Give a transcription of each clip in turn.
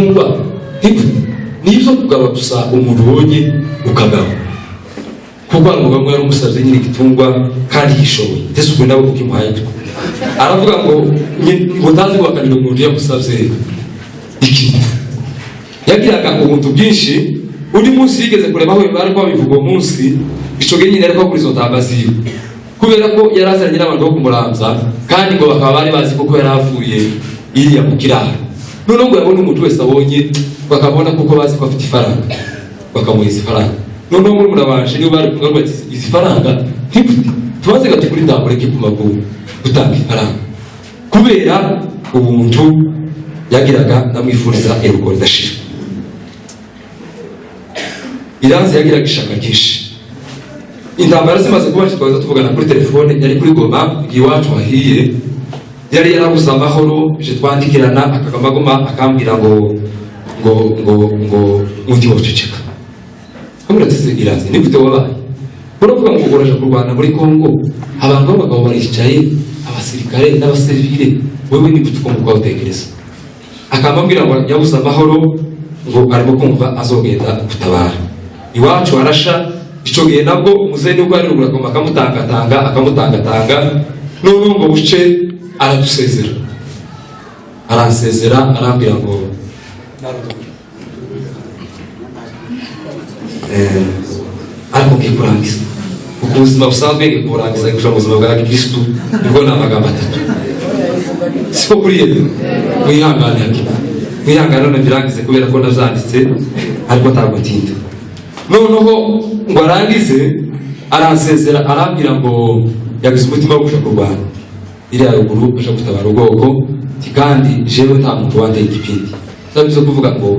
Igitungwa ni ibyo kugaba gusa. Umuntu ubonye ukagaba, kuko hari umugabo umwe yari umusabye nyine igitungwa kandi yishoboye, ndetse ubwo nawe kukimuhaye aravuga ngo ngo ntazi guhakanira umuntu yamusabye ikintu. Yagiraga ubuntu bwinshi. Undi munsi yigeze kureba aho bari babivuga, uwo munsi ico gihe nyine ariko kuri izo ntama ziwe, kubera ko yari azanye n'abantu bo kumuramza, kandi ngo bakaba bari bazi kuko yari avuye iriya mu kiraro. Noneho ngo yabona umuntu wese abonye, bakabona kuko bazi ko afite ifaranga, bakamuha izi faranga. Noneho murumuna wanje niba bari kumwe bati: "Izi faranga ntigute, tubanze gatukuri intama, ureke ku maguru gutanga ifaranga." Kubera ubuntu yagiraga, ndamwifuriza iruhuko ridashira. Iranzi yagiraga ishaka ryinshi. Intambara zimaze kuba, twaza tuvugana kuri telefone, yari kuri Goma igihe iwacu hahiye, yari yarabuze amahoro. Je twandikirana, akagamagoma akambwira ngo undi woceceka. Ambwira ati: "Se Iranzi, ni gute wabaye uravuga ngo uraje kurwana muri Kongo, abantu b'abagabo baricaye, abasirikare n'abasivile, wewe ni gute ugomba kubatekereza?" Akambabwira ngo yabuze amahoro, ngo arimo kumva azogenda gutabara iwacu arasha. Ico gihe nabwo umuzehe nubwo ari ruguru agomba akamutangatanga, akamutangatanga. Noneho ngo buce aradusezera, aransezera, arambwira ngo ariko ngiye kurangiza, kuko ubuzima busanzwe ngiye kuburangiza, ngiye mu buzima bwa gikristu, nibwo ni amagambo atatu, siko kuri yewe. Mwihangane hakika, mwihangane none mbirangize, kubera ko navyanditse, ariko ntabwo ntinda. Noneho ngo arangize, aransezera, arambwira ngo yagize umutima wo kuja kurwana iriya ruguru, aja gutabara ubwoko. Ati: "Kandi jewe nta muntu wanteye igipindi." Byaba byo kuvuga ngo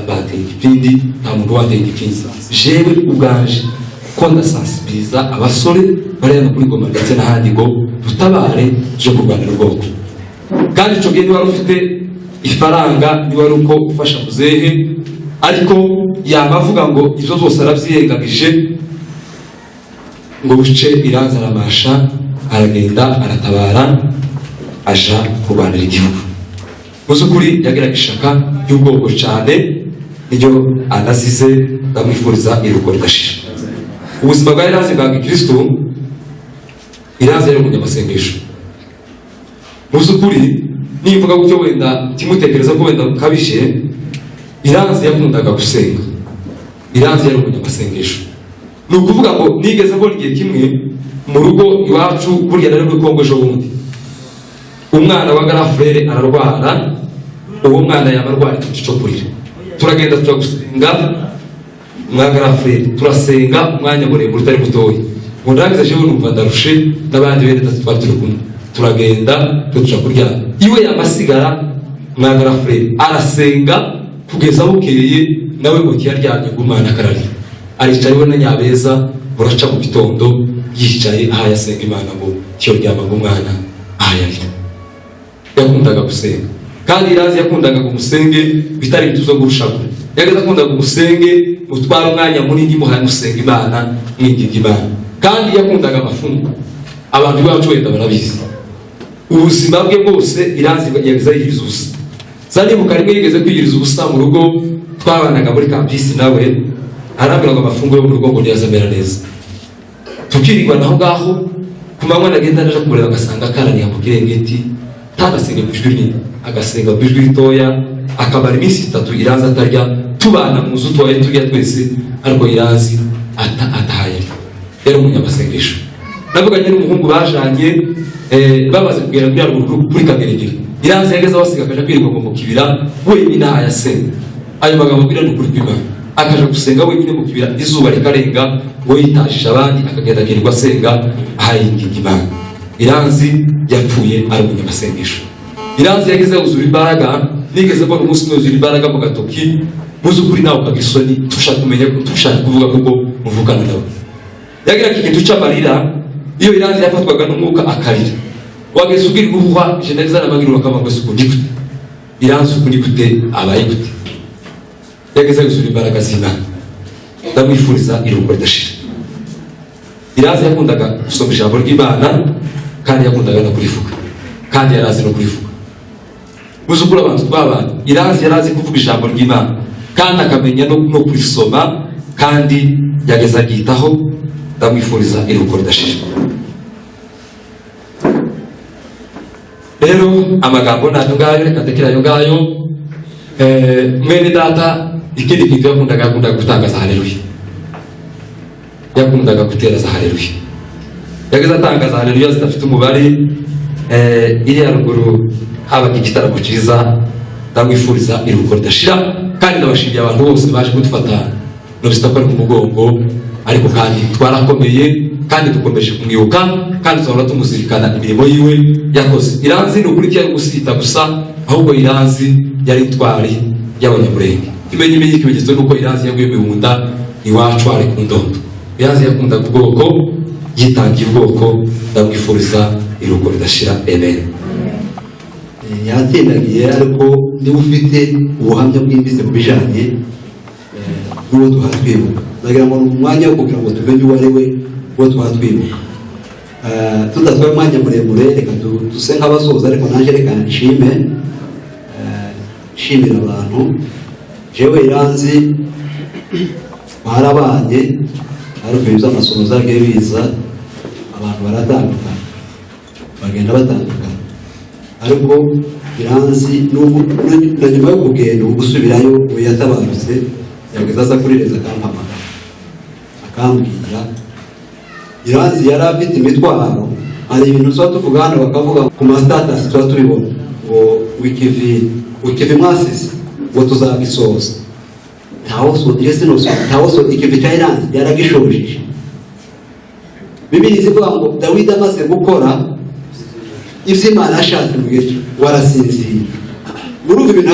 bateye igipindi, nta muntu wanteye igipindi, jewe ubwanje ko ndasensibiliza abasore bari hano kuri Goma ndetse n'ahandi ngo dutabare, tuje kurwanira ubwoko. Kandi icyo gihe niba wari ufite ifaranga, niba ari uko ufasha muzehe, ariko yaba avuga ngo ibyo zose arabyirengagije. Ngo buce Iranzi aramasha, aragenda, aratabara, aja kurwanira igihugu. Mu by'ukuri yagiraga ishaka ry'ubwoko cyane, niryo anazize. Ndamwifuriza iruhuko ridashira. Ubuzima bwa Iranzi bwa gikristo, Iranzi yari umunyamasengesho. Mu by'ukuri nimvuga gutyo wenda timutekereza ko wenda bukabije. Iranzi yakundaga gusenga, Iranzi yari umunyamasengesho. Ni ukuvuga ngo nigeze mbona igihe kimwe mu rugo iwacu, burya nari muri Kongo ejo bundi, umwana wa grand frère ararwara. Uwo mwana yaba arwara ikintu cyo kurira. Turagenda tujya gusenga mwa grand frère, turasenga umwanya muremure utari mutoya. Ngo ndangize, jewe numva ndarushe, n'abandi bene data twari turi kumwe, turagenda twe tuja kuryama. Iwe yamasigara mwa grand frère arasenga kugeza bukeye, nawe ngo ntiyaryamye, ngo umwana akararira. Aricara iwe na Nyabeza, buraca mu gitondo yicaye aho yasenga Imana, ngo tiyoryama, ngo umwana ahayarira. Yakundaga gusenga. Kandi Irazi yakundaga ngo musenge bitari ibintu zo gurushagura, yageze akundaga umusenge mutwara umwanya munini muhaye musenga Imana, mwinginga Imana. Kandi yakundaga amafungo. Abantu iwacu wenda barabizi, ubuzima bwe bwose Iranzi yageze yiriza ubusa. Zanibuka rimwe yigeze kwiyiriza ubusa mu rugo, twabanaga muri campus nawe, arambwira ngo amafunguro yo mu rugo ngo ntiyazamera neza. Tukirirwa naho ngaho ku manywa, nagenda naje kumureba agasanga akaraniye mu kirengeti, ntagasenga ku ijwi rinini, agasenga ku ijwi ritoya, akamara iminsi 3 Iranzi atarya. Tubana mu nzu, tubaye turya twese, ariko Iranzi atahaye. Yari umunyamasengesho. Navuganye n'umuhungu bajanye, bamaze kugera kuri haruguru kuri Kageregere, Iranzi yageze aho asiga, akaja kwirirwa ngo mu kibira wenyine ahaye asenga. Ayo magambo abwira ni ukuri kw'Imana. Akaja gusenga wenyine mu kibira, izuba rikarenga, ngo yitajije abandi, akagenda akirirwa asenga ahayinginga Imana. Iranzi yapfuye ari umunyamasengesho. Iranzi yageze yuzura imbaraga. Nigeze mbona umunsi umwe yuzura imbaraga mu gatoki. Muzi ukuri nawe ukaga isoni, tushaka kumenya, tushaka kuvuga kuko muvukana nawe. Yagiraga ikintu c'amarira. Iyo Iranzi yafatwaga n'umwuka akarira, wageze ubwira uruhuha jeneza n'amaguru bakaba ngo isuku ni gute, Iranzi uku ni gute, abaye gute? Yageze yuzura imbaraga z'Imana. Ndamwifuriza iruhuko ridashira. Iranzi yakundaga gusoma ijambo ry'Imana, kandi yakundaga no kurivuga, kandi yari azi no kurivuga. Muzukuri abantu twabana, Iranzi yarazi kuvuga ijambo ry'Imana kandi akamenya no kurisoma, kandi yageze aryitaho. Ndamwifuriza iruhuko ridashira. Rero amagambo ni ayo ngayo, reka ndekere ayo ngayo. Mwene data, ikindi kintu yakundaga gutanga za haleluya, yakundaga gutera za haleluya, yageze atanga za haleluya zidafite umubare. Iriya ruguru habaga igitaramo cyiza. Ndamwifuriza iruhuko ridashira, kandi ndabashimiye abantu bose baje kudufata nobisita ko ari ku mugongo, ariko kandi twarakomeye kandi dukomeje kumwibuka, kandi tuzahora tumuzirikana imirimo yiwe yakoze. Iranzi ni ukuri ntiyari gusita gusa, ahubwo Iranzi yari intwari y'Abanyamurenge. Imenye ikimenyetso nuko Iranzi yaguye mu Ibunda iwacu ari ku Ndondo. Iranzi yakundaga ubwoko, yitangiye ubwoko. Ndamwifuriza iruhuko ridashira. Amen. Yatsindagiye, ariko niba ufite ubuhamya bwimbitse ku bijanye n'uwo tuhatwibuka, ndagira ngo ni umwanya wo kugira ngo tumenye uwo ari we, uwo tuhatwibuka. Tudatwaye umwanya muremure, reka duse nk'abasoza, ariko nanjye reka nshime, nshimira abantu. Jewe Iranzi barabanye, ariko ibyo amasomo zagiye biza, abantu baratandukana, bagenda batandukana, ariko Iranzi n'ubu na nyuma yo kugenda, ubu gusubirayo, ubu yatabarutse, yageze aza kuri reza akampamagara akambwira. Iranzi yari afite imitwaro. Hari ibintu tuba tuvuga hano, bakavuga ku ma status, tuba tubibona ngo wikivi wikivi mwasize ngo tuzagisoza. Ntawo ikivi cya Iranzi yaragishojeje. Bibiliya ivuga ngo Dawidi amaze gukora ibyo Imana yashatse mu gihe cye, warasinzira. Murumva ibintu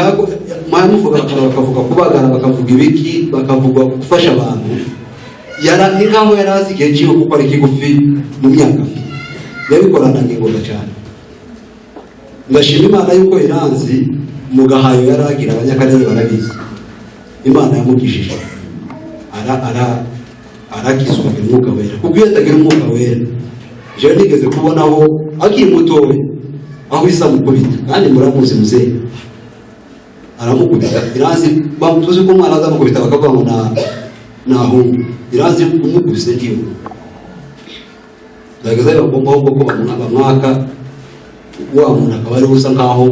muvuga, bakavuga kubagara, bakavuga ibiki, bakavuga gufasha abantu. Ni nkaho yari azi igihe cyiwe, kuko ari kigufi mu myaka afite, yabikoranaga ingoga cyane. Ndashima Imana yuko Iranzi mu gahayo yari agira, abanyakarere barabizi, Imana yamukijije arakizwa Umwuka Wera, kuko iyo atagira Umwuka Wera, jewe nigeze kubonaho akiri mutoya aho isa mukubita, kandi muramuzi muzehe aramukubita. Iranzi tuzi ko umwana azamukubita bakavuga ngo na nahungu. Iranzi umukubise ndiwe byageze bagomba ko bamwaka wa muntu, akaba ariwe usa nkaho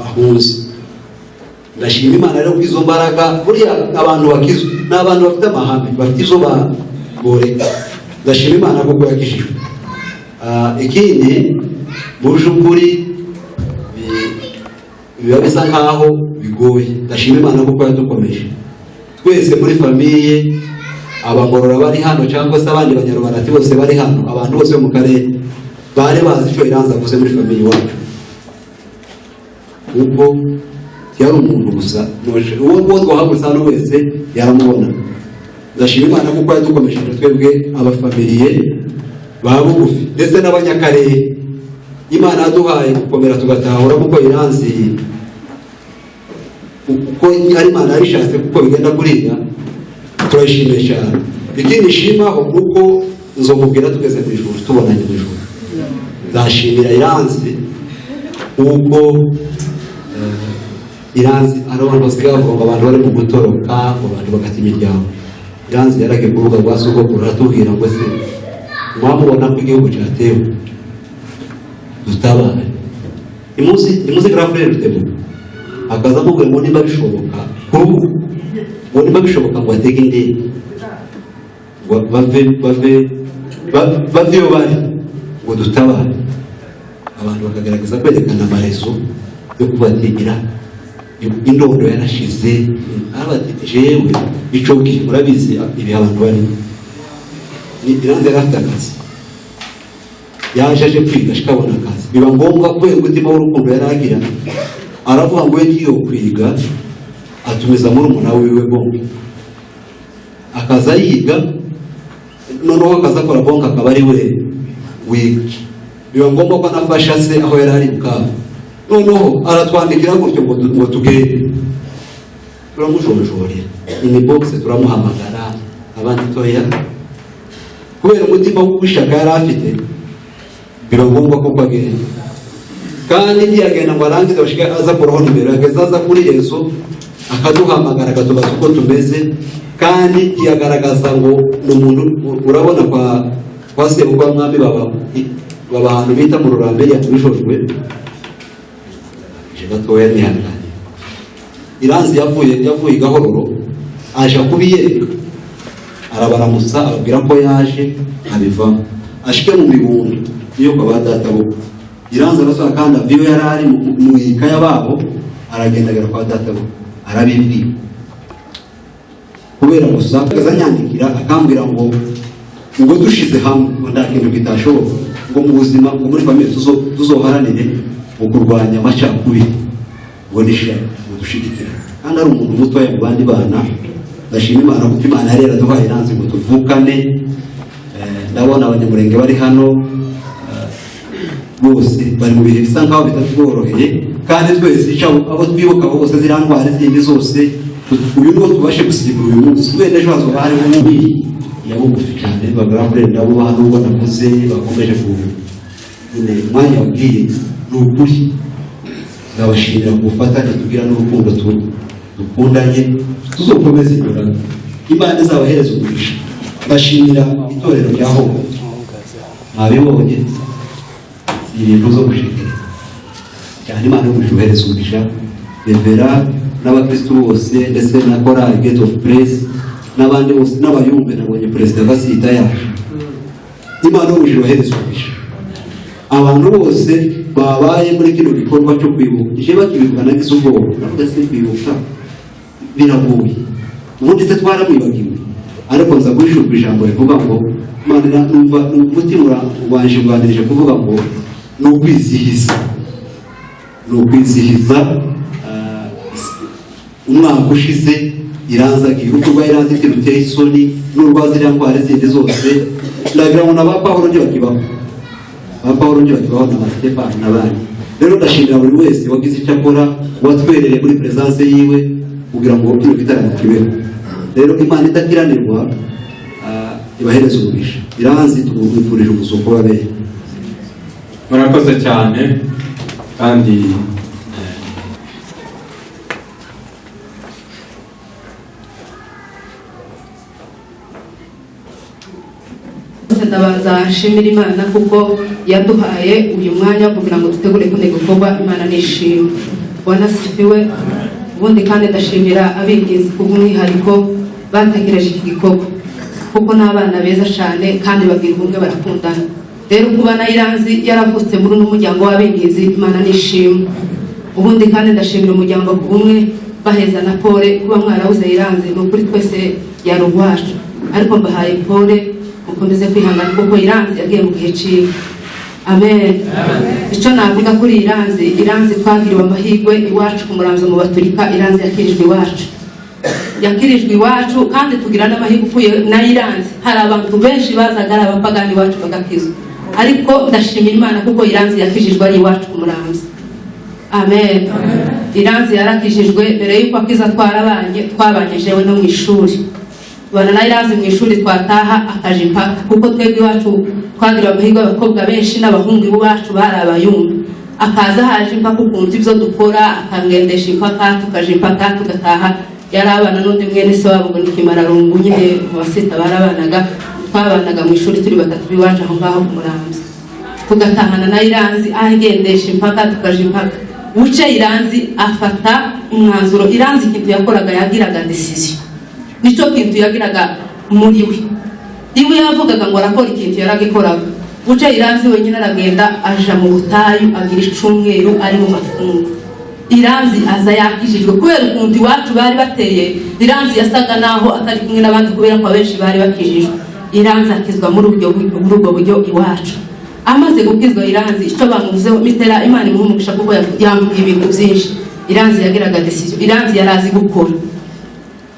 ahunze. Ndashima Imana rero ko izo mbaraga, buriya abantu bakizwa ni abantu bafite amahame, bafite izo boreka. Ndashima Imana kuko yakijijwe. Ikindi mu by'ukuri biba bisa nkaho bigoye, ndashima Imana kuko yadukomeje twese muri famille. Abagorora bari hano cyangwa se abandi banyarwanda bose bari hano, abantu bose bo mu karere bari bazi icyo Iranzi avuze muri famille iwacu, kuko yari umuntu gusa uwo twahagurutse hano wese yaramubona. Ndashima Imana kuko yadukomeje twebwe abafamiliye ba bugufi ndetse n'abanyakarere. Imana yaduhaye gukomera tugatahura kuko Iranzi uko ari Imana yarishatse kuko bigenda kuriya. Turayishimiye cyane. Ikindi nshimaho ni uko nzomubwira tugeze mu ijuru, tubonanye mu ijuru, nzashimira Iranzi kuko Iranzi hari abantu basigaye bavuga ngo abantu bari mu gutoroka, ngo abantu bagata imiryango. Iranzi yaragiye kuvuga rwa sogokuru, aratubwira ngo se mwamubona ko igihugu cyatewe, dutabare. Imuzi grand frère Rutemo akaza amubwira ngo niba bishoboka kuri ubu, ngo niba bishoboka ngo atege indege, ngo bave iyo bari, ngo dutabare. Abantu bakagaragaza kwerekana amarezo yo kubategera indondo yarashize. Ati jewe ico gihe murabizi ibihe abantu barimo. Ni Iranzi yari afite akazi, yaje aje kwiga ashikabona akazi, biba ngombwa kubera umutima w'urukundo yari agira, aravuga ngo we ngiye kwiga, atumiza murumuna wiwe bonke akaza yiga, noneho akaza akora bonke akaba ari we wiga. Biba ngombwa ko anafasha se aho yari ari Bukavu. Noneho aratwandikira gutyo ngo tugende, turamujonjorera inbox, turamuhamagara, abandi toya. Kubera umutima w'ishaka yari afite, biba ngombwa ko agenda. Kandi ntiyagenda ngo arangize bashike aza kuraho nimero, yageze aza kuri réseau akaduhamagara akatubaza uko tumeze. Kandi ntiyagaragaza ngo ni umuntu urabona kwa sebukwe wa mwami, baba ahantu bita mu Rurambe ya Tubishojwe je gatoya nihangane. Iranzi yavuye i Gahororo aja kubiyereka, arabaramutsa, ababwira ko yaje, abivamo ashike mu Mibunda niyo kwa ba data bo. Iranzi arasaba kandi ava iyo yari ari mu ikaya babo, aragenda agera kwa data bo arabibwira. Kubera gusa akazanyandikira akambwira ngo dushize hamwe ngo nta kintu kitashoboka, ngo mu buzima, ngo muri famille tuzoharanire mu kurwanya amacakubiri, ngo n'ishaka ngo dushigikire. Kandi ari umuntu mutoya mu bandi bana. Ndashima Imana kuko Imana yari yaraduhaye Iranzi ngo tuvukane. Ndabona Abanyamurenge bari hano bose bari mu bihe bisa nkaho bitatworoheye, kandi twese icyo abo twibuka bose ziriya ndwara zindi zose, uyu niwo tubashe gusimbura uyu munsi, wenda ejo hazoba hariho ububi ya bugufi cyane. Bagara ndabubaha nubwo nakuze, bakomeje ku nyine umwanya wabwiye. Ni ukuri ndabashimira ku bufatanye tugira n'urukundo dukundanye, tuzokomeze inyuranye, Imana izabahereza umugisha. Ndashimira itorero rya Hope, mwabibonye, si ibintu zo gushikira cyane. Imana y'umugisha uhereza umugisha revera n'abakristu bose, ndetse na korali Gate of Praise n'abandi bose n'abayumbe. Nabonye perezida Gasita yacu. Imana y'umugisha ubahereza umugisha abantu bose babaye muri kino gikorwa cyo kwibuka. Je bakibivuga nagize ubwoba, ndavuga se kwibuka biragoye, ubundi se twaramwibagiwe? Ariko nza guhishurwa ijambo rivuga ngo Imana, numva umutima wanje uganirije kuvuga ngo ni ukwizihiza, ni ukwizihiza umwaka ushize Iranzi agiye. Urupfu rwa Iranzi ruteye isoni n'urwa ziriya ndwara zindi zose. Ndagira ngo na ba Pawulo ntibakibaho, ba Pawulo ntibakibaho na ba Stefani n'abandi. Rero ndashimira buri wese wagize icyo akora, watwerereye muri présence yiwe kugira ngo kino gitaramo kibeho. Rero Imana idakiranirwa ibahereze umugisha. Iranzi tumwifurije umuzuko w'abera. Murakoze cyane kandi Ndabanza nshimira Imana kuko yaduhaye uyu mwanya kugira ngo dutegure kino gikorwa. Imana nishimwe, Bwana asifiwe. Ubundi kandi ndashimira abingizi kubw'umwihariko batekereje iki gikorwa, kuko ni abana beza cyane kandi bagira ubumwe, barakundana. Rero kuba na Iranzi yaravutse muri uno muryango w'abingizi, Imana nishimwe. Ubundi kandi ndashimira umuryango ku bumwe baheza na pole kuba mwarabuze Iranzi. Ni ukuri twese yari uwacu, ariko mbahaye pole, mukomeze kwihangana kuko Iranzi yagiye mu gihe ciwe. Amen. Icyo navuga kuri Iranzi, Iranzi twagiriwe amahirwe iwacu ku Muramzo mu Baturika. Iranzi yakirijwe iwacu, yakirijwe iwacu, kandi tugira n'amahirwe ukuye na Iranzi. Hari abantu benshi bazaga ari abapagani iwacu bagakizwa, ariko ndashimira Imana kuko Iranzi yakijijwe ari iwacu ku Muramzo. Amen. Iranzi yarakijijwe. Mbere y'uko akiza twarabanye, twabanye jewe no mu ishuri, tubana na Iranzi mu ishuri, twataha akaja impaka, kuko twebwe iwacu twagiriwe amahirwe abakobwa benshi n'abahungu iwacu bari abayumva. Akaza haje impaka ukuntu ibyo dukora, akangendesha impaka, tukaja impaka, tugataha. Yari abana n'undi mwene se wabo ngo ni Kimararungu nyine mu basita barabanaga. Twabanaga mu ishuri turi batatu b'iwacu aho ngaho ku Murambi, tugatahana na Iranzi agendesha impaka, tukaja impaka. Buce Iranzi afata umwanzuro. Iranzi ikintu yakoraga yagiraga decision, nicyo kintu yagiraga muri we. Iwe yavugaga ngo arakora ikintu, yaragikoraga. Buce Iranzi wenyine aragenda aja mu butayu, agira icumweru ari mu mafungo. Iranzi aza yakijijwe. Kubera ukuntu iwacu bari bateye, Iranzi yasaga naho atari kumwe n'abandi kubera ko abenshi bari bakijijwe. Iranzi akizwa muri ubwo buryo iwacu. Amaze gukizwa Iranzi, icyo bamuvuzeho mitera, Imana imuha umugisha kuko yambwiye ibintu byinshi. Iranzi yagiraga decision, Iranzi yarazi gukora.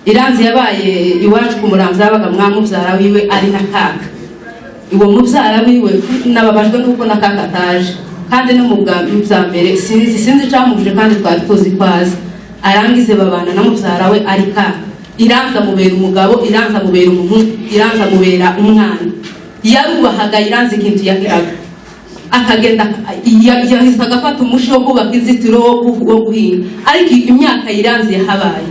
Iranzi yabaye iwacu ku Muramzi, yabaga mwamubyara wiwe ari na kaka. Uwo mubyara wiwe nababajwe nuko na kaka ataje, kandi no mu bwa bya mbere sinzi icamubuje, kandi twari tuzi ko azi. Arangize babana na mubyara we ari kaka. Iranzi amubera umugabo, Iranzi amubera umuhungu, Iranzi amubera umwana. Yarubahaga Iranzi. Ikintu yagiraga Akagenda yahise agafata umushi wo kubaka inzitiro, wo guhinga. Ariko imyaka Iranzi yahabaye,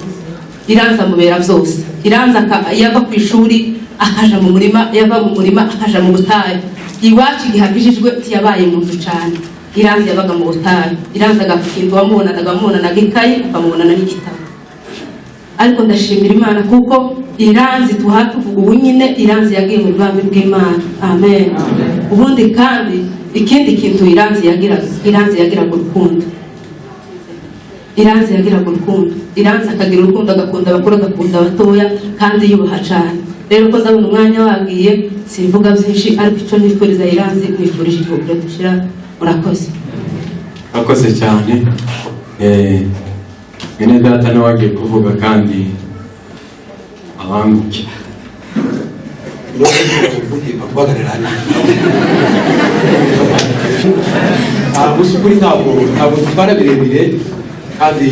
Iranzi amubera byose. Iranzi yava ku ishuri akaja mu murima, yava mu murima akaja mu butayu. Iwacu igihe akijijwe tiyabaye mu nzu cane. Iranzi yabaga mu butayu. Iranzi agakintu wamubonaga, wamubonaga ikayi, ukamubonana n'igitabo. Ariko ndashimira Imana kuko Iranzi tuha tuvuga ubu nyine, Iranzi yagiye mu bwami bw'Imana. Amen. Ubundi kandi ikindi kintu Iranzi yagiraga, Iranzi yagiraga urukundo. Iranzi yagiraga urukundo. Iranzi akagira urukundo, agakunda abakuru, agakunda abatoya, kandi yubaha cyane. Rero ko ndabona umwanya wagiye, simvuga byinshi, ariko icyo nifuriza Iranzi, nifurije igihugu dushyira. Murakoze. Murakoze cyane. Mwene data nawe agiye kuvuga kandi abanguke. Guhagarara hariya. Mu by'ukuri ntabwo dutwara birebire, kandi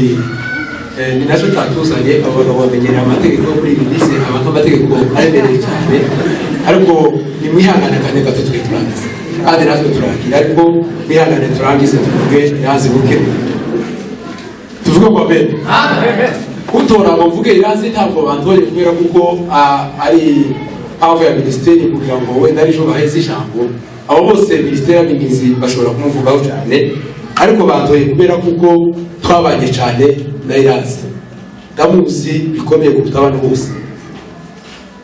ni nacyo cyatuzanye. Abo bagabo bamenyereye amategeko yo muri iyi minsi, abantu amategeko aremereye cyane, ariko ni mwihangane akanya gato twe turangize, kandi natwe turakira, ariko mwihangane turangize tuvuge Iranzi buke. Tuvuge ngo amen. Utora ngo mvuge Iranzi, ntabwo bantoye kubera kuko ari mpamvu ya minisiteri, kugira ngo wenda ari ejo baheze ijambo. Abo bose minisiteri y'abahinzi bashobora kumuvugaho cyane, ariko bantoye kubera kuko twabanye cyane na Iranzi, ndamuzi bikomeye kuruta abantu bose.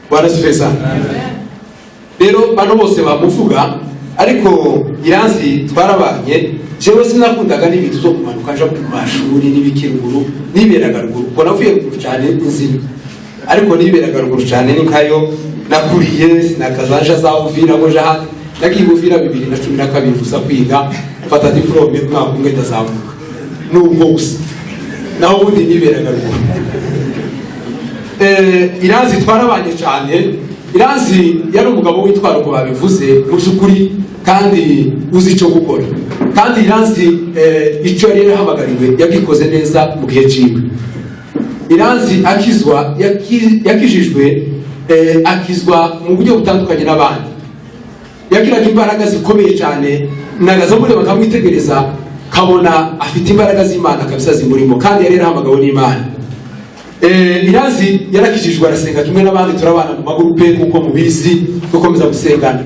Bwana asifiwe sana. Rero bano bose bamuvuga, ariko Iranzi twarabanye. Jewe sinakundaga n'ibintu zo kumanuka nja mu mashuri n'ibiki ruguru, niberaga ruguru. Ubwo navuye ruguru cyane inzira, ariko niberaga ruguru cyane, ni nkayo nakuriye. Sinakazanja za Uvira ngo nja ahandi. Nagiye Uvira 2012 gusa kwiga, mfata diplôme umwaka umwe, ndazamuka nubwo gusa, naho ubundi niberaga ruguru. Iranzi twarabanye cyane. Iranzi yari umugabo witwara uko babivuze mu by'ukuri, kandi uzi icyo gukora. Kandi Iranzi icyo yari yarahamagariwe yagikoze neza mu gihe ciwe. Iranzi akizwa, yakijijwe, akizwa mu buryo butandukanye n'abandi. Yagiraga imbaraga zikomeye cyane, nagaza mureba akamwitegereza, kabona afite imbaraga z'Imana kabisa zimurimo, kandi yari yarahamagawe n'Imana. Iranzi yarakijijwe, arasenga kimwe n'abandi, turabana mu magurupe kuko mubizi, dukomeza gusengana.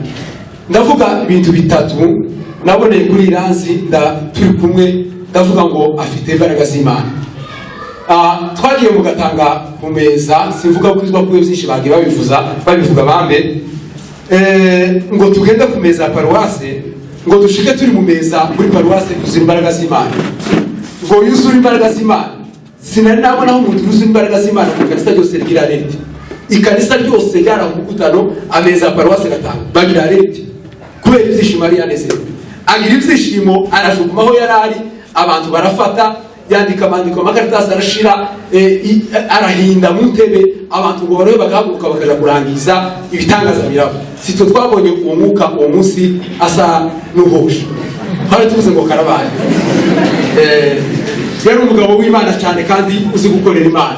Ndavuga ibintu bitatu naboneye kuri Iranzi nda turi kumwe, ndavuga ngo afite imbaraga z'Imana. Twagiye mu gatanga ku meza, simvuga kwizwa kuko byinshi bagiye babivuza, babivuga bambe. Ngo tugende ku meza ya paruwase, ngo dushike turi mu meza muri paruwase, yuzura imbaraga z'Imana. Ngo yuzure imbaraga z'Imana, sinari nabona aho umuntu yuzura imbaraga z'Imana mu kanisa ryose rigira alerte. Ikanisa ryose ryari aho mukutano ameza ya paruwase gatanga, bagira alerte kubera ibyishimo. Yari yanezerewe, agira ibyishimo, arajuguma aho yari ari, abantu barafata, yandika amandiko, amakaritasi arashira, arahinda mu ntebe, abantu ngo barebe, bagahaguruka bakaja kurangiza. Ibitangaza biraba. Si twe twabonye uwo mwuka uwo munsi asa n'uhoshe, twari tuvuze ngo karabaye. Yari umugabo w'Imana cyane kandi uzi gukorera Imana.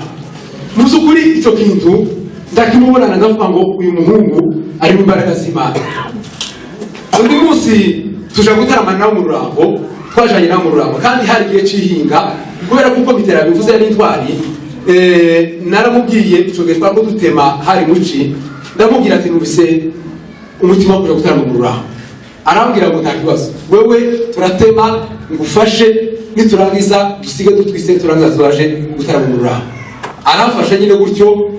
Mu by'ukuri icyo kintu ndakimubonana, ndavuga ngo uyu muhungu ari mu imbaraga z'Imana. Undi munsi tuja gutaramana nawe mu Rurambo, twajanye nawe mu Rurambo, kandi hari igihe c'ihinga. Kubera kuko bitera bivuze n'intwari, naramubwiye ico gihe twariko dutema, hari muci, ndamubwira ati: "Numvise umutima wo kuja gutarama mu Rurambo." Arambwira ngo: "Nta kibazo, wewe turatema ngufashe, niturangiza dusige dutwise, turangiza turaje gutarama mu Rurambo." Aramfasha nyine gutyo.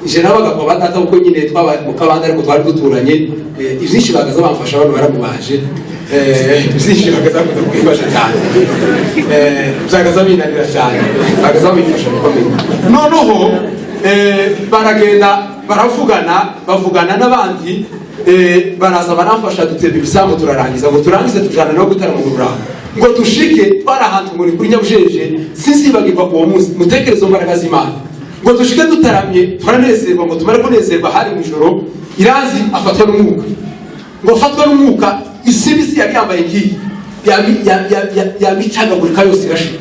Je nabaga kwa ba data, kuko nyine twaba mu kabande, ariko twari duturanye. Ibyinshi bagaza bamfasha, bano baramubaje. Ibyinshi bagaza bakunda kwifasha cyane, byagaza binanira cyane, bagaza bifasha bikomeye. Noneho baragenda baravugana, bavugana n'abandi, baraza baramfasha, dutema ibisambu turarangiza. Ngo turangize tujana no gutarama mu Rurambo. Ngo dushike twari ahantu ngo ni kuri Nyabujeje, sinzibagirwa uwo munsi. Mutekerezo mbaraga z'Imana. Ngo dushike dutaramye, turanezerwa. Ngo tumare kunezerwa, hari mu ijoro, Iranzi afatwa n'umwuka. Ngo afatwe n'umwuka, isibisi yari yambaye ngiyi yamicagagurika yose irashira.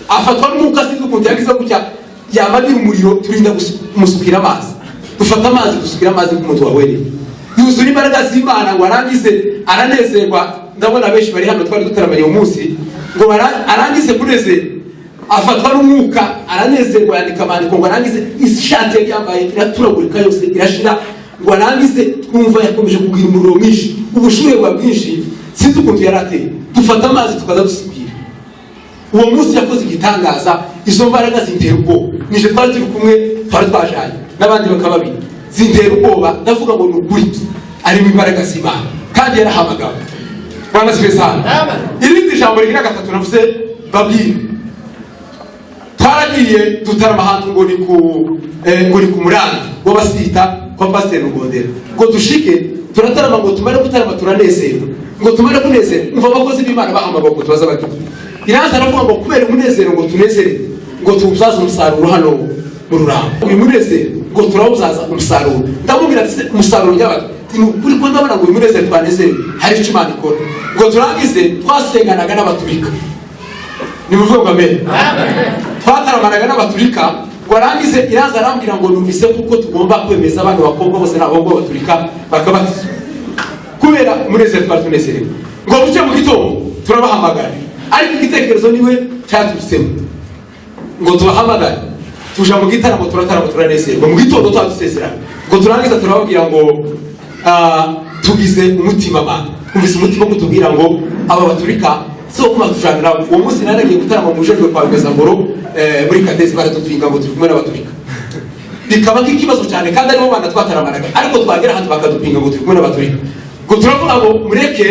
Afatwa n'umwuka, sinzi ukuntu yagize gutya, yamanira umuriro, turinda kumusukira amazi. Dufata amazi, dusukira amazi nk'umuntu wawereye. Yuzura imbaraga z'Imana ngo arangize aranezerwa. Ndabona benshi bari hano twari dutaramanye uwo munsi, ngo arangize kunezerwa afatwa n'umwuka aranezerwa, yandika amandiko ngo arangize ishati yari yambaye iraturagurika yose irashira, ngo arangize twumva yakomeje kugira umuriro mwinshi, ubushuhe buba bwinshi, sinzi ukuntu yari ateye, dufata amazi tukaza dusukira. Uwo munsi yakoze igitangaza, izo mbaraga zintera ubwoba. Nije twari turi kumwe, twari twajanye n'abandi bakaba babiri, zintera ubwoba. Ndavuga ngo ni ukuri arimo imbaraga z'Imana kandi yarahamagawe. Bwana asifiwe sana. Irindi jambo rigira gatatu navuze babwira, twaragiye dutarama ahantu ngo ni ku Murambi w'abasita kwa Pasiteri Rugondera, ngo dushike turatarama, ngo tumare gutarama turanezerwa, ngo tumare kunezerwa umva abakozi b'Imana bahamagawe ngo tubaze abagiye. Iranza aravuga ngo kubera umunezero ngo tunezere, ngo tuwubyaze umusaruro hano mu Rurambo, uyu munezero ngo turawubyaza umusaruro. Ndamubwira ati umusaruro nyabaki? Ni ukuri ko ndabona ngo uyu munezero twanezerewe hari icyo Imana ikora. Ngo turangize twasenganaga n'abaturika, ni muvuga ngo amen. Twataramanaga n'abaturika, ngo arangize iraza arambwira ngo numvise kuko tugomba kwemeza abana bakobwa bose n'abahungu b'abaturika bakabatizwa kubera umunezero twari tunezerewe. Ngo buce mu gitondo turabahamagara, ariko igitekerezo niwe cyaturutsemo ngo tubahamagare, tuja mu gitaramo turatarama turanezerwa, mu gitondo tuba dusezerana, ngo turangiza turababwira ngo tugize umutima mana, twumvise umutima kutubwira ngo aba baturika so kuma tujana nabo. Uwo munsi naragiye gutarama mu Bujejwe kwa Rwezangoro muri Kadezi, baradupinga ngo turi kumwe n'abaturika, bikaba nk'ikibazo cyane kandi aribo bana twataramanaga, ariko twagera ahantu bakadupinga ngo turi kumwe n'abaturika. Ngo turavuga ngo mureke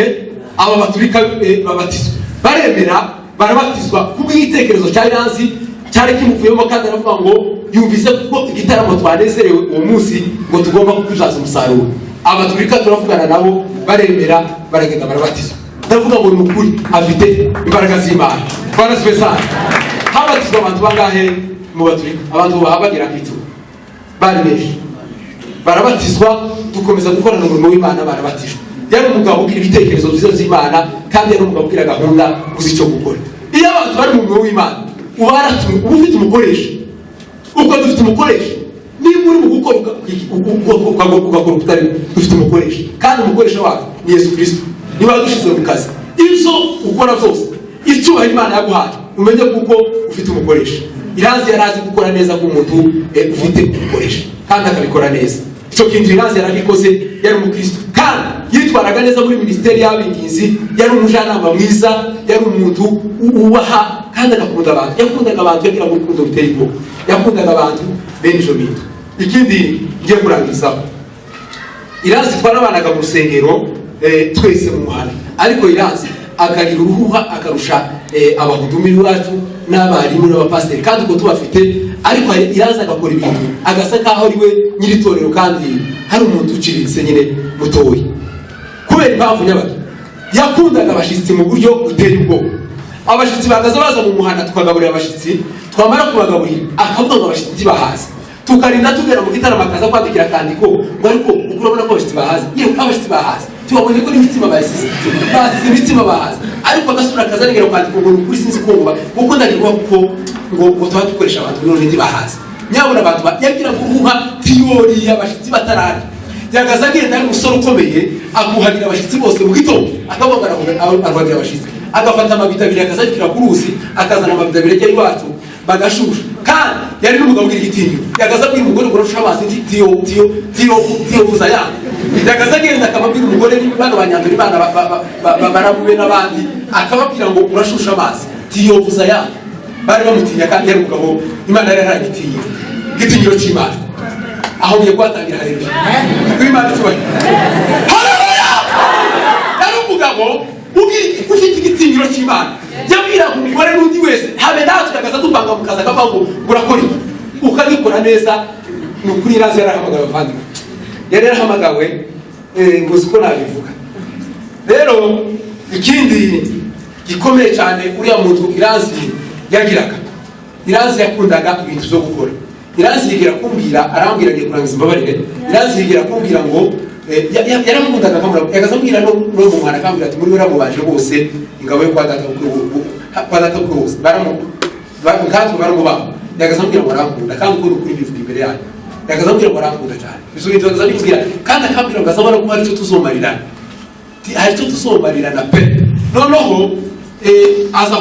aba baturika babatizwa, baremera barabatizwa kubw'igitekerezo cya Iranzi cyari kimuvuyemo, kandi aravuga ngo yumvise ko igitaramo twanezerewe uwo munsi ngo tugomba kukibyaza umusaruro. Abaturika turavugana nabo baremera baragenda barabatizwa. Ndavuga ngo ni ukuri afite imbaraga z'Imana. Bwana asifiwe sana. Habatizwa abantu bangahe mu baturika? Abantu bahabagera ku 10 bari benshi, barabatizwa, dukomeza gukorana umurimo w'Imana, barabatijwe. Yari umugabo ugira ibitekerezo byiza by'Imana, kandi yari umugabo ugira gahunda, uzi icyo gukora. Iyo abantu bari mu murimo w'Imana uba waratumwe, uba ufite umukoresha, uko dufite umukoresha. Niba uri mu gukora ugakora utari, dufite umukoresha, kandi umukoresha wacu ni Yesu Kirisito, niba wadushyize mu kazi. Ibyo ukora byose, icyubahiro Imana yaguhaye, umenye kuko ufite umukoresha. Iranzi yari azi gukora neza nk'umuntu ufite umukoresha kandi akabikora neza. Icyo kintu Iranzi yarabikoze. Yari umukristo kandi yitwaraga neza muri minisiteri y'abinginzi, yari umujyanama mwiza, yari umuntu wubaha kandi agakunda abantu. Yakundaga abantu, yagiraga urukundo ruteye ubwoba, yakundaga abantu bene icyo bintu. Ikindi ngiye kurangizaho, Iranzi twarabanaga mu rusengero twese mu muhanda, ariko Iranzi akagira uruhuha akarusha abahudumiri bacu n'abarimu n'abapasiteri, kandi uko tubafite, ariko Iranzi agakora ibintu agasa nkaho ari we nyir'itorero, kandi hari umuntu uciriritse nyine mutoya. Kubera impamvu nyabaki, yakundaga abashyitsi mu buryo buteye ubwoba. Abashyitsi bagaza baza mu muhanda, tukagaburira abashyitsi, twamara kubagaburira akavuga ngo abashyitsi ntibahaze, tukarinda tugera mu gitaramo akaza kwandikira akandiko ngo ariko uko urabona ko abashyitsi bahaze, yewe abashyitsi bahaze, tubabonye ko n'imitsima bayisize, basize imitsima bahaze, ariko agasura akazanigera kwandika ngo ni ukuri sinzi kumva kuko ndarirwa kuko ngo tuba dukoresha abantu none ntibahaze. Nyabona abantu yagira guhuha tiyori abashyitsi batararya, yagaza agenda ari umusore ukomeye, akuhagira abashyitsi bose mu gitondo, akavuga arwagira abashyitsi, agafata amabido abiri akazabikira ku ruzi, akazana amabido abiri ajya iwacu bagashusha. Kandi yari n'umugabo ugira igitinyiro, yagaza abwira umugore ngo urusha amazi tiyo tiyo tiyo tiyo vuza ya yagaza agenda akababwira umugore bano banyandura Imana barabube n'abandi, akababwira ngo urashusha amazi tiyo vuza ya bari bamutinya, kandi yari umugabo Imana yari yaragitinyiro, igitinyiro cy'Imana. Aho ngiye kuhatangira. Haleluya, kuri Imana icyubahiro, haleluya. Yari umugabo ufite igitinyiro cy'Imana, yabwiraga umugore n'undi wese habe natwe akaza dupanga mu kazi akavuga ngo urakora iki ukabikora neza. Ni ukuri Irazi yarahamagawe, abavandimwe, yari yarahamagawe, ngo uzi ko nabivuga. Rero ikindi gikomeye cyane uriya muntu Iranzi yagiraga, Iranzi yakundaga ibintu byo gukora. Iranzi yigira kumbwira, arambwira, agiye kurangiza imbabarire, Iranzi yigira kumbwira ngo yaramukundaga yagaza ambwira no mu mwana, akambwira ati muri we ramubaje bose ingabo yo kwa data kwa data bose baramu nkatwe baramubaho. Yagaza ambwira ngo arankunda kandi ukuri ukuri bivuga imbere yanyu. Yakaza ngo arankunda cyane, ibyo bintu akaza bimbwira, kandi akambwira ngo azabona ko hari icyo tuzomarirana, hari icyo tuzomarirana pe. Noneho aza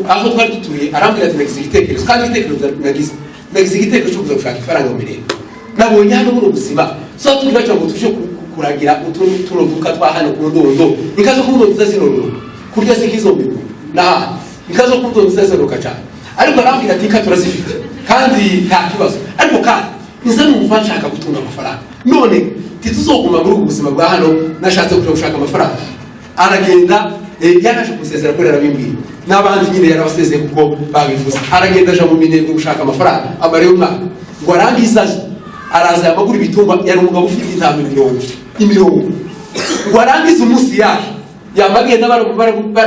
aho twari dutuye, arambwira ati: "Nagize igitekerezo, kandi igitekerezo nagize igitekerezo cyo kuza gushaka ifaranga mu mirembe. Nabonye hano buno buzima so tubwira ngo tuje kuragira utuntu tuno duka twa hano ku Ndondo, inka zo ku Ndondo zinororoka kurya se nk'izo mbingo n'ahandi, inka zo ku Ndondo zizororoka cyane." Ariko arambwira ati: "Inka turazifite kandi nta kibazo, ariko kandi nza numva nshaka gutunga amafaranga, none ntituzoguma muri ubu buzima bwa hano, nashatse kuja gushaka amafaranga." Aragenda, yaraje kumusezera ko yarabimbwiye n'abandi nyine yarabasezeye kuko babivuze. Aragenda aja mu Minembwe gushaka amafaranga, amarayo umwaka. Ngo arangize aje, araza yamagura ibitungwa. Yari umugabo ufite intama imirongo imirongo. Ngo arangize, umunsi yaje yamagenda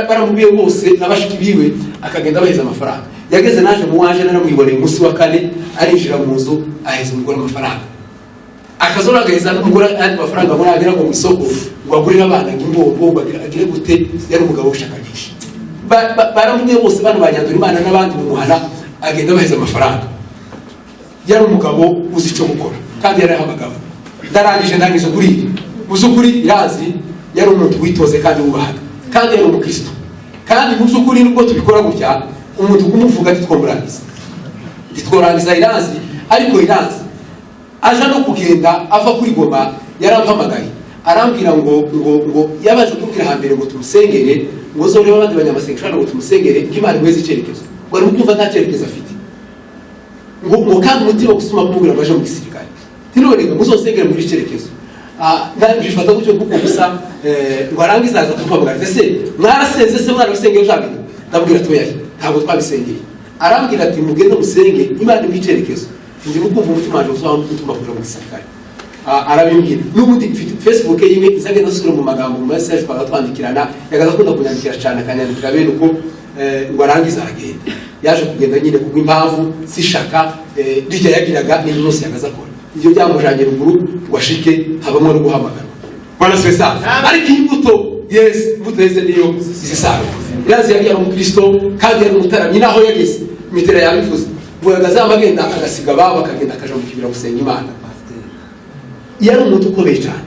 baramubwiye bose n'abashiki biwe, akagenda abaheza amafaranga. Yageze naje mu waje naramwiboneye umunsi wa kane, arinjira mu nzu, aheza umugore amafaranga, akazora agaheza n'umugore ayandi mafaranga ngo nagera ngo mu isoko ngo agurire abana ngo imbombo, ngo agire gute. Yari umugabo w'ishaka ryinshi. Baramubwiye bose bano banyandura Imana n'abandi mu muhana, agenda abaheza amafaranga. Yari umugabo uzi icyo gukora kandi yari abagabo. Ndarangije, ndangije kuri ibi. Mu by'ukuri Irazi yari umuntu witoze kandi wubahaga, kandi yari umukristo. Kandi mu by'ukuri nubwo tubikora gutya, umuntu kumuvuga ntitworangiza Irazi. Ariko Irazi aja no kugenda ava kuri Goma, yarampamagaye arambwira ngo yabanje kumbwira hambere ngo tumusengere, ngo zorebe abandi banyamasengesho hano ngo tumusengere, ngo Imana imuheze icyerekezo, ngo ari kumva nta cyerekezo afite, ngo kandi umutima gusuma kumubwira ngo aje mu gisirikare. Ntiroreka muzosengere muri icyerekezo. Bifata gutyo kuko gusa ngo arangize aza kumpamagara: "Ese mwarasenze se, mwarabisengeye bya bintu?" Ndabwira: "Toya, ntabwo twabisengeye." Arambwira ati: "Mugende musenge Imana imuhe icyerekezo, ndimo kumva umutima wanjye uzaba utuma kuja mu gisirikare." Arabimbwira. N'ubundi mfite Facebook yiwe, izagenda asubira mu magambo, mu message twaba twandikirana, yagaza akunda kunyandikira cyane, akanyandikira bene uko. Ngo arangize aragenda. Yaje kugenda nyine kubw'impamvu z'ishaka rijya yagiraga n'ibyo byose yagaza akora, ibyo byamujanye ruguru ngo ashike habamo no guhamagarwa. Bwana siwe sana. Ariko imbuto yeze, imbuto yeze niyo izisarura. Irazi yari umukristo kandi yari umutaramyi. Naho yageze mitera yabivuze ngo yagazamba agenda agasiga ababo, akagenda akaja mu kibira gusenga Imana. Yari umuntu ukomeye cyane.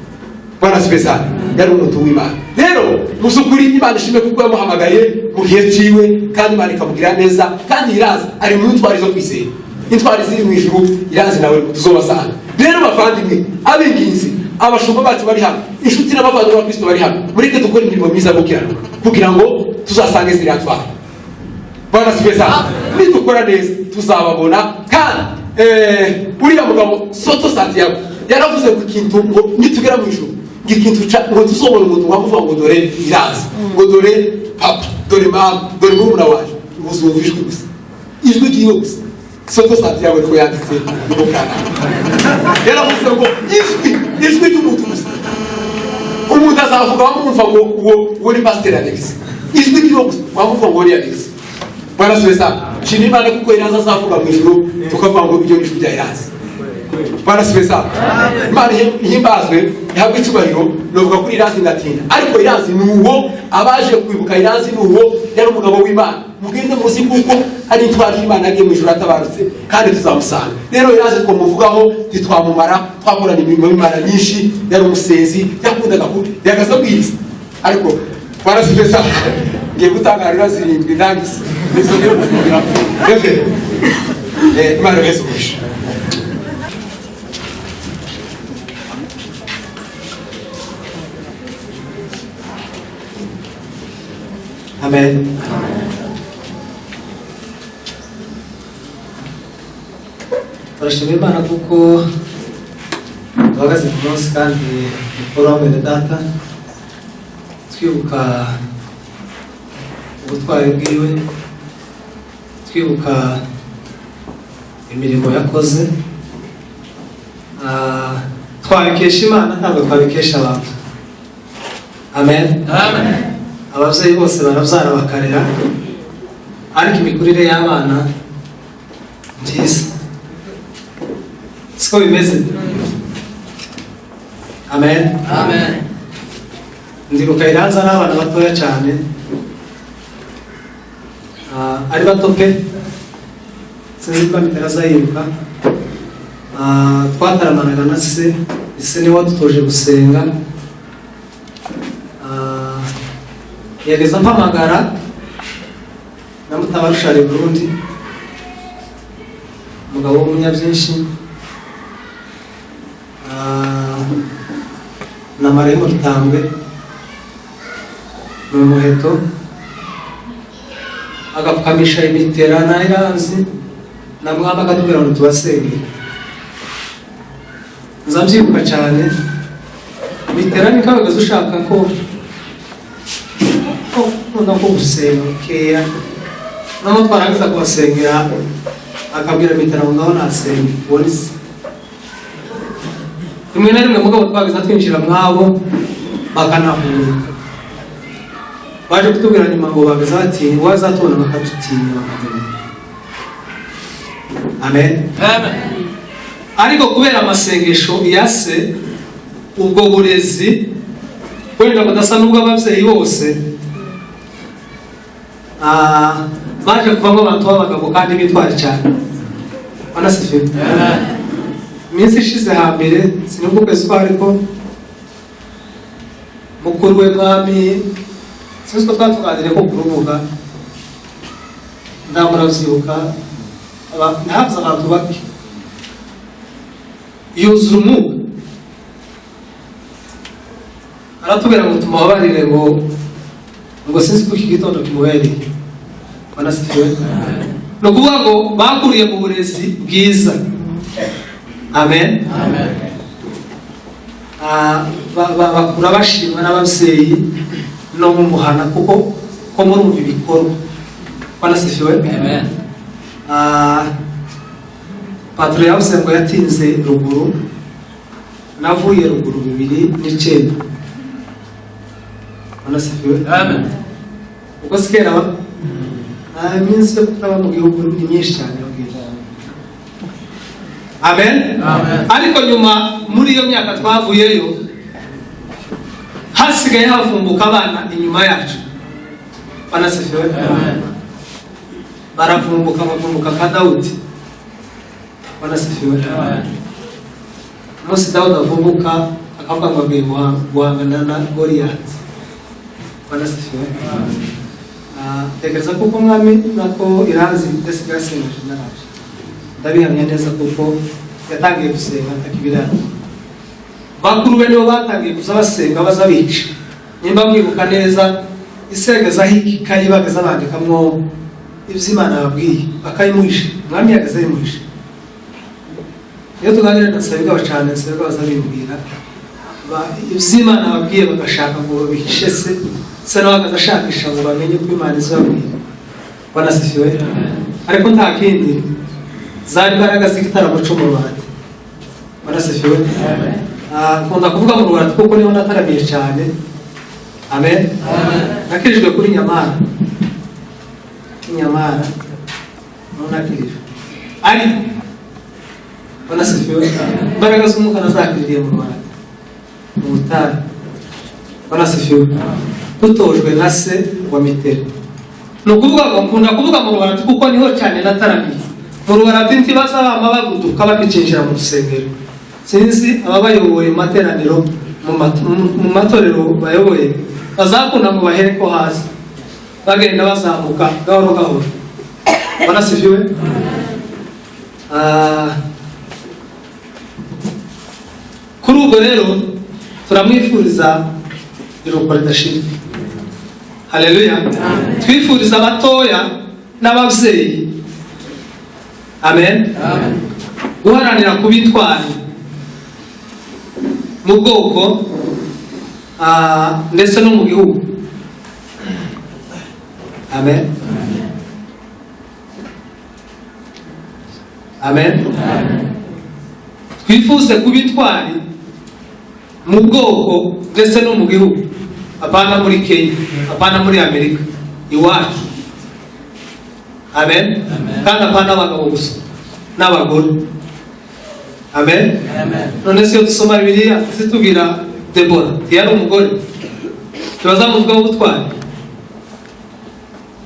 Bwana siwe sana. Yari umuntu w'Imana. Rero mu by'ukuri Imana ishimwe kuko yamuhamagaye mu gihe ciwe, kandi Imana ikamugira neza. Kandi Irazi ari mu ntwari zo kwizera, intwari ziri mu ijuru. Irazi nawe tuzobasanga. Rero bavandimwe, ab'inginzi, abashumba bacu bari hano, inshuti n'abavandimwe ba Kristo bari hano, mureke dukore imirimo myiza yo gukiranuka kugira ngo tuzasange ziriya ntwari. Bwana siwe sana. Nidukora neza tuzababona. Kandi uriya mugabo Soto Santiago yaravuze ngo ikintu, ngo nitugera mu ijuru, ngo ikintu ngo tuzobona umuntu wamuvuga ngo dore Irazi, ngo dore papa, dore mama, dore murumuna waje, ngo uzumva ijwi gusa, ijwi ryiwe gusa. Soto Santiago niko yanditse mu bwana. Yaravuze ngo ijwi ry'umuntu gusa, umuntu azavuga bamwumva ngo uwo ni Pasiteri Alex, ijwi ryiwe gusa wamuvuga ngo ni Alex. Bwana siwe sana. Shima Imana kuko Iraza azavuga mu ijuru, tukavuga ngo ibyo ni ijwi rya Iraza. Bwana siwe sana. Imana ihimbazwe, ihabwe icyubahiro. Novuga kuri Irazi ngatinda, ariko Irazi ni uwo. Abaje kwibuka Irazi ni uwo, yari umugabo w'Imana. Mugende muzi kuko ari intwari y'Imana, yagiye mu ijuru atabarutse, kandi tuzamusanga. Rero Irazi twamuvugaho ntitwamumara, twakorana imirimo y'Imana myinshi. Yari umusenzi, yakundaga kubi, yagaza bwiza. Ariko Bwana siwe sana. Ngiye gutanga rero zirindwi, ndangize nizo ngiye gufungira. Imana ibaheze umugisha. Amen. Turashima Imana kuko duhagaze ku munsi kandi mukuru wa mwene data, twibuka ubutwari bwiwe, twibuka imirimo yakoze. Twabikesha Imana, ntabwo twabikesha abantu. Amen. Ababyeyi bose barabyara bakarera, ariko imikurire y'abana nziza siko bimeze. Amen. Ndibuka Iranza n'abana batoya cyane, ari bato pe, sinzi niba mitera azayibuka. Twataramanaga na se, ise niwe wadutoje gusenga. Yageze ampamagara na Mutabarushari Burundi, umugabo w'umunyabyinshi, na Maremo Rutambwe ni umuheto, agapfukamisha imitera na Iranzi na Mwamba, akatubwira ngo tubasengere. Nza mbyibuka cyane. Mitera ni kabagaza ushaka ko ukunda ko gusenga bukeya, noneho twarangiza kubasengera akabwira Mitera ngo ngaho nasenga. Uwo ni se. Rimwe na rimwe mugabo twageza twinjira mwabo bakanahunga. Baje kutubwira nyuma ngo bageze bati wazatubona bakadutinya, bakadutinya. Amen. Ariko kubera amasengesho ya se, ubwo burezi wenda budasa n'ubw'ababyeyi bose, baje kuvamo abantu b'abagabo kandi bitwara cyane. Banasifiwe. Iminsi ishize hambere, sinubwo ukwezi kwa, ariko mukuru we Mwami, sinzi ko twatuganiriye ko ku rubuga ntabwo murabyibuka, ntihabuze abantu bake, yuzura umwuka, aratubwira ngo tumubabarire, ngo sinzi ko iki gitondo kimubereye. Banasifiwe. Ni ukuvuga ngo bakuriye mu burezi bwiza. Amen. Bakura bashimwa n'ababyeyi no mu muhana, kuko ko murumva ibikorwa. Banasifiwe. Patro yavuze ngo yatinze ruguru. Navuye ruguru 2009. Banasifiwe. Ubwo si kera ba iminsi yo kutaba mu gihugu ni myinshi cyane yo ngiyo. Amen. Ariko nyuma muri iyo myaka twavuyeyo, hasigaye havumbuka abana inyuma yacu. Banasifiwe. Baravumbuka, bavumbuka nka Dawudi. Banasifiwe. Umunsi Dawudi avumbuka akavuga ngo agiye guhangana na Goliyati. Banasifiwe. Tekereza kuko Mwami nako Iranzi yasigaye asenga naraje, ndabihamya neza, kuko yatangiye gusenga atakibirana. Bakuru be nibo batangiye kuza basenga, baza bica. Nimba mwibuka neza, isegezaho ikayi bageza bandikamwo ibyo Imana yababwiye, bakayimuhisha. Umwami yageze ayimuhisha. Iyo tuganira na Nsabigaba cyane, Nsabigaba baza bimbwira ibyo Imana babwiye, bagashaka ngo babihishe se, se nawe akaza ashakisha ngo bamenye uko Imana izababwira. Banasifiwe. Ariko nta kindi, zari imbaraga z'igitaramo cyo mu Rwanda. Banasifiwe. Nkunda kuvuga mu Rwanda kuko niho nataramiye cyane. Amen. Nakirijwe kuri Nyamara, Nyamara niho nakirijwe, ariko banasifiwe, imbaraga z'umwuka nazakiririye mu Rwanda, mu butayu. Banasifiwe. Dutojwe na se wa Mitera. Ni ukuvuga ngo nkunda kuvuga mu Rwanda kuko niho cyane nataramiye. Mu Rwanda ntibaza bama baguduka bakicinjira mu rusengero. Sinzi ababayoboye mu materaniro, mu matorero bayoboye, bazakunda ngo bahere ko hasi bagenda bazamuka gahoro gahoro. Banasifiwe. Kuri ubwo rero turamwifuriza iruhuko ridashira. Haleluya. Twifuriza abatoya n'ababyeyi, amen, guharanira kuba intwari mu bwoko, ndetse no mu gihugu. Amen, amen. Twifuze kuba intwari mu bwoko ndetse no mu gihugu, apana muri Kenya, apana muri Amerika, iwacu. Amen. Kandi apana abagabo gusa, n'abagore. Amen. None se iyo dusoma Bibiliya zitubwira Debora yari umugore, tubazamuvugaho ubutwari?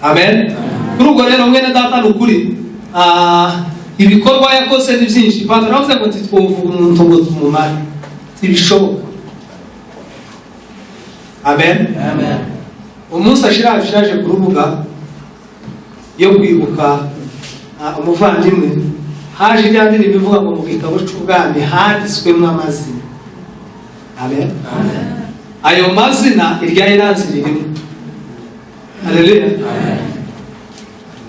Amen. Kuri ubwo rero, mwene data, ni ukuri. Ibikorwa yakoze ni byinshi. Patoro avuze ngo ntitwovuga umuntu ngo tumumare, ntibishoboka. Amen. Umunsi ashira ashaje ku rubuga yo kwibuka umuvandimwe, haje ijya ndirimbo ivuga ngo mu gitabo cy'ubwami handitswemo amazina. Amen. Ayo mazina irya Iranzi ririmo. Haleluya.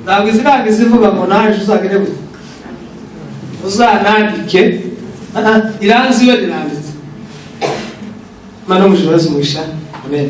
Ntabwo izirangiza ivuga ngo naje uzagere gute uzanandike. Iranzi we riranditse. Imana yo mu ijuru ibahe umugisha. Amen.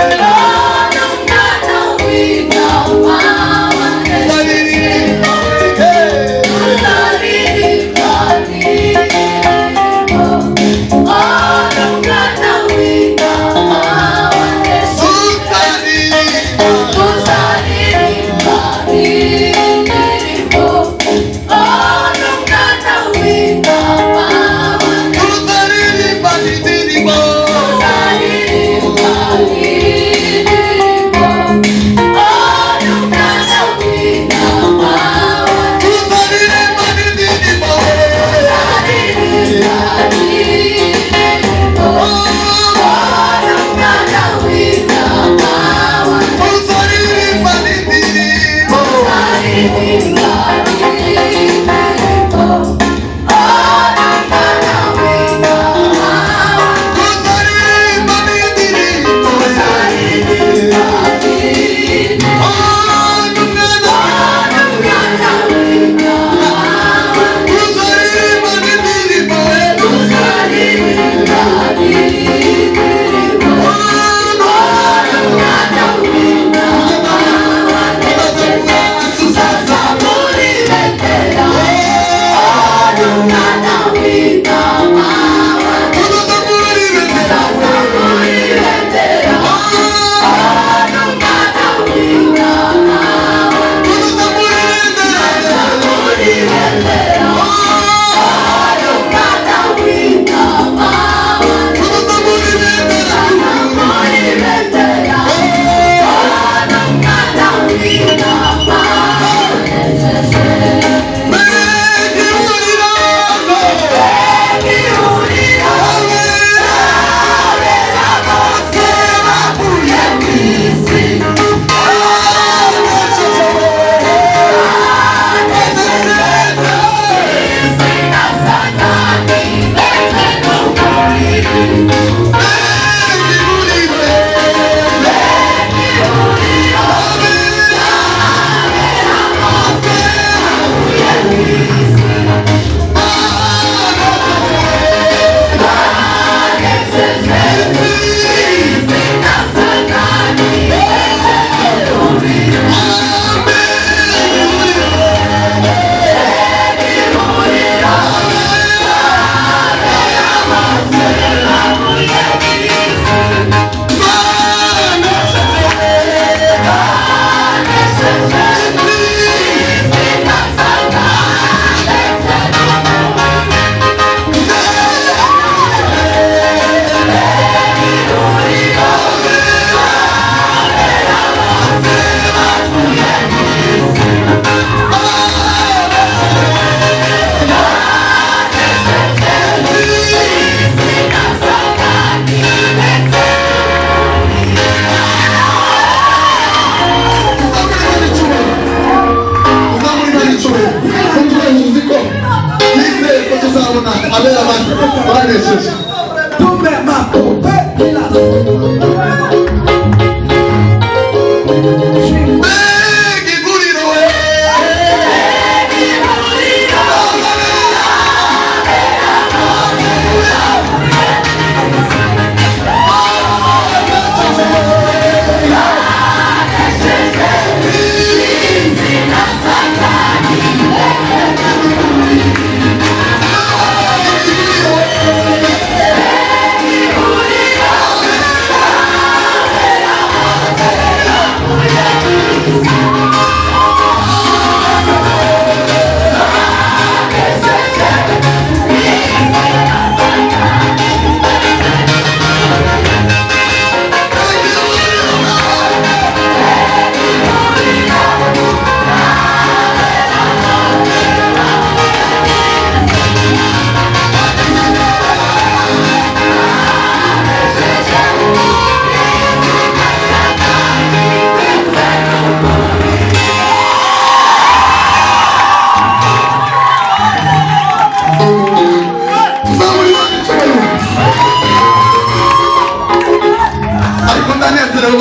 Yeah.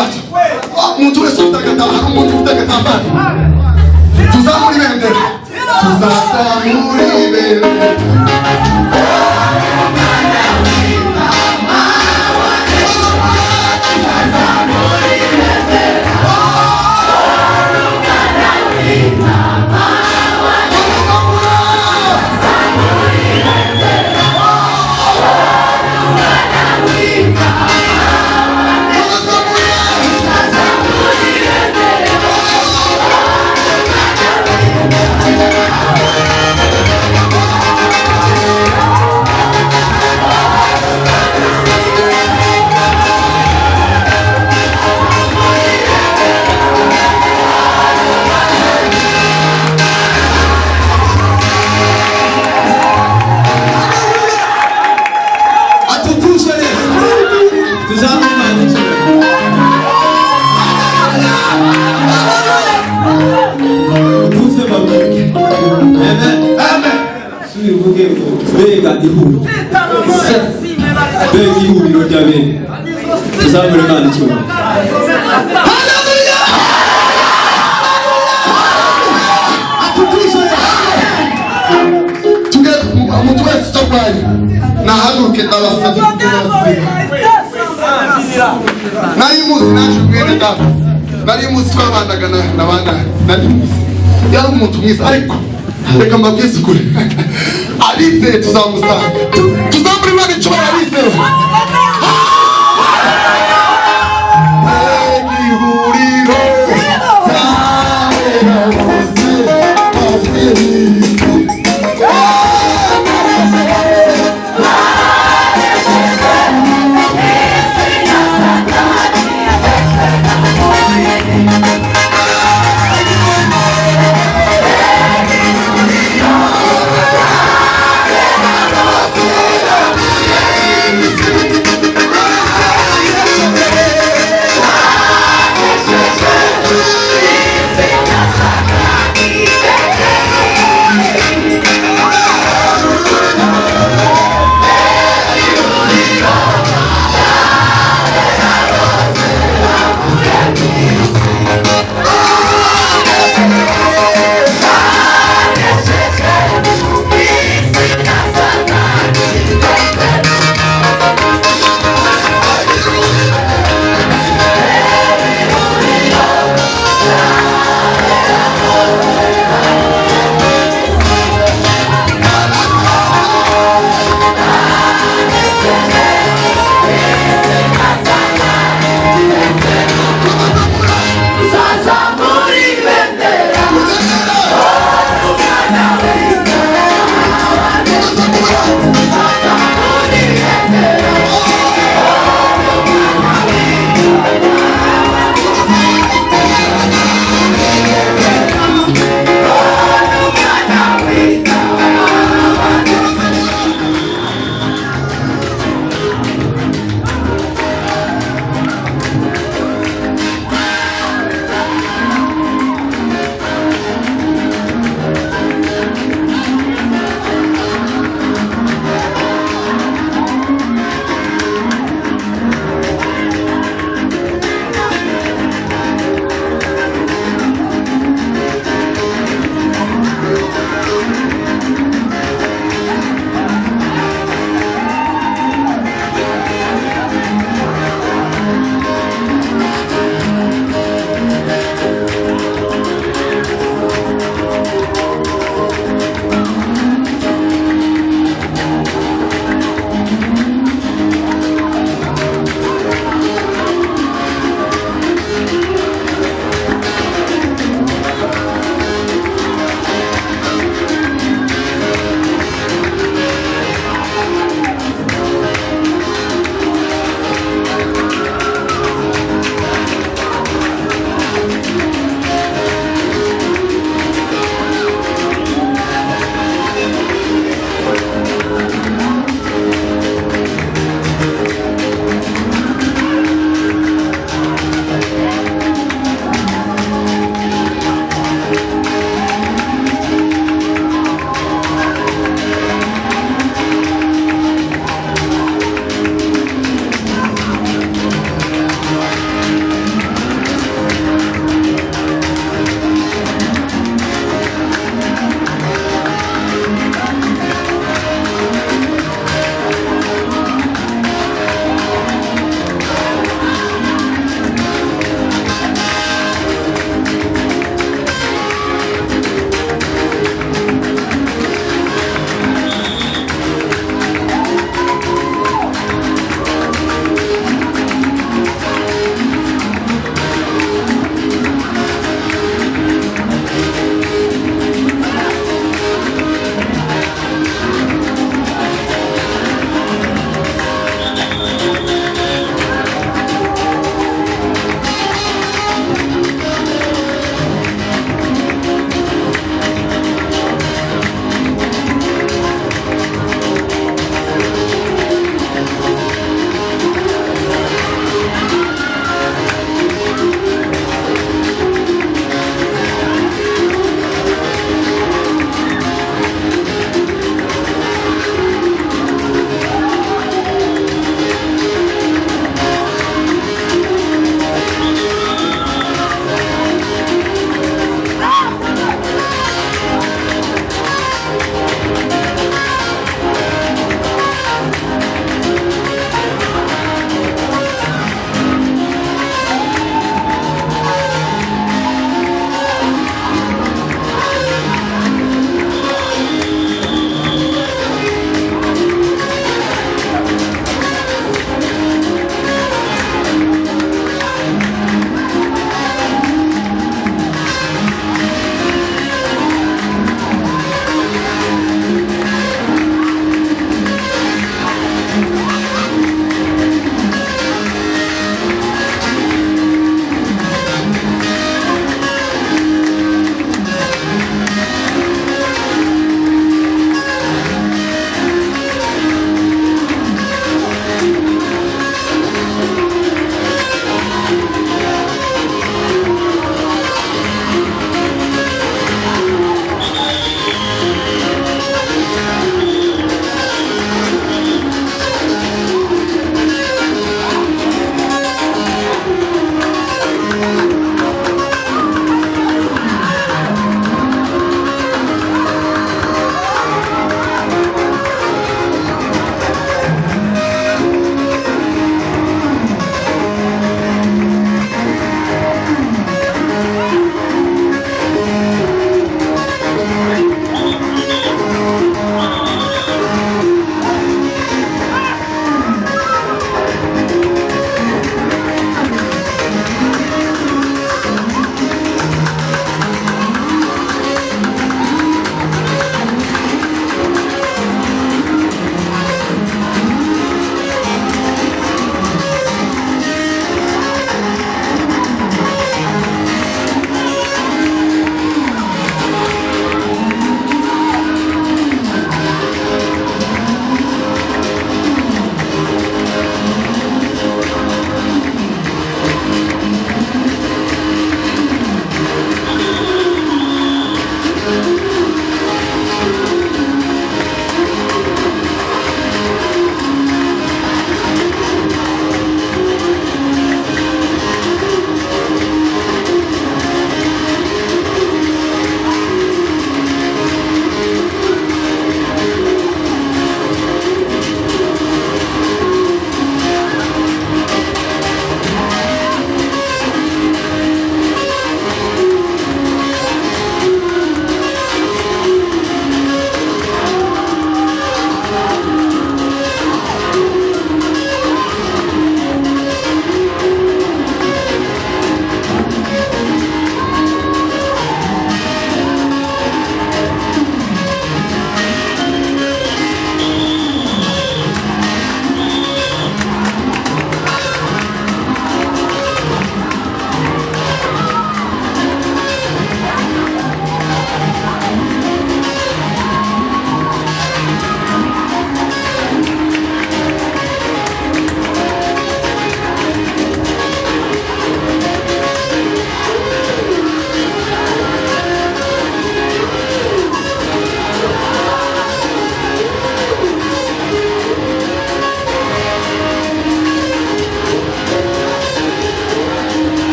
bacu. Umuntu wese ufite agatambaro, umuntu ufite agatambaro, tuzamure ibendera, tuzazamura ibendera. Atukuzwe rero, tuzamure Imana icyubahiro. Tuze babuke. Amen. Amen. Subivuge ngo mbega ihuriro, mbega ihuriro ry'abera. Tuzamure Imana icyubahiro. Atukuzwe. Tuge umuntu wese utarwaye nahaguruke, ndabasabye. Nari muzi naje mwene data, nari muzi, twabanaga na bana, nari muzi, yari umuntu mwiza. Ariko reka mbabwize ukuri, abizeye tuzamusanga. Tuzamura Imana icyubahiro, abizeye.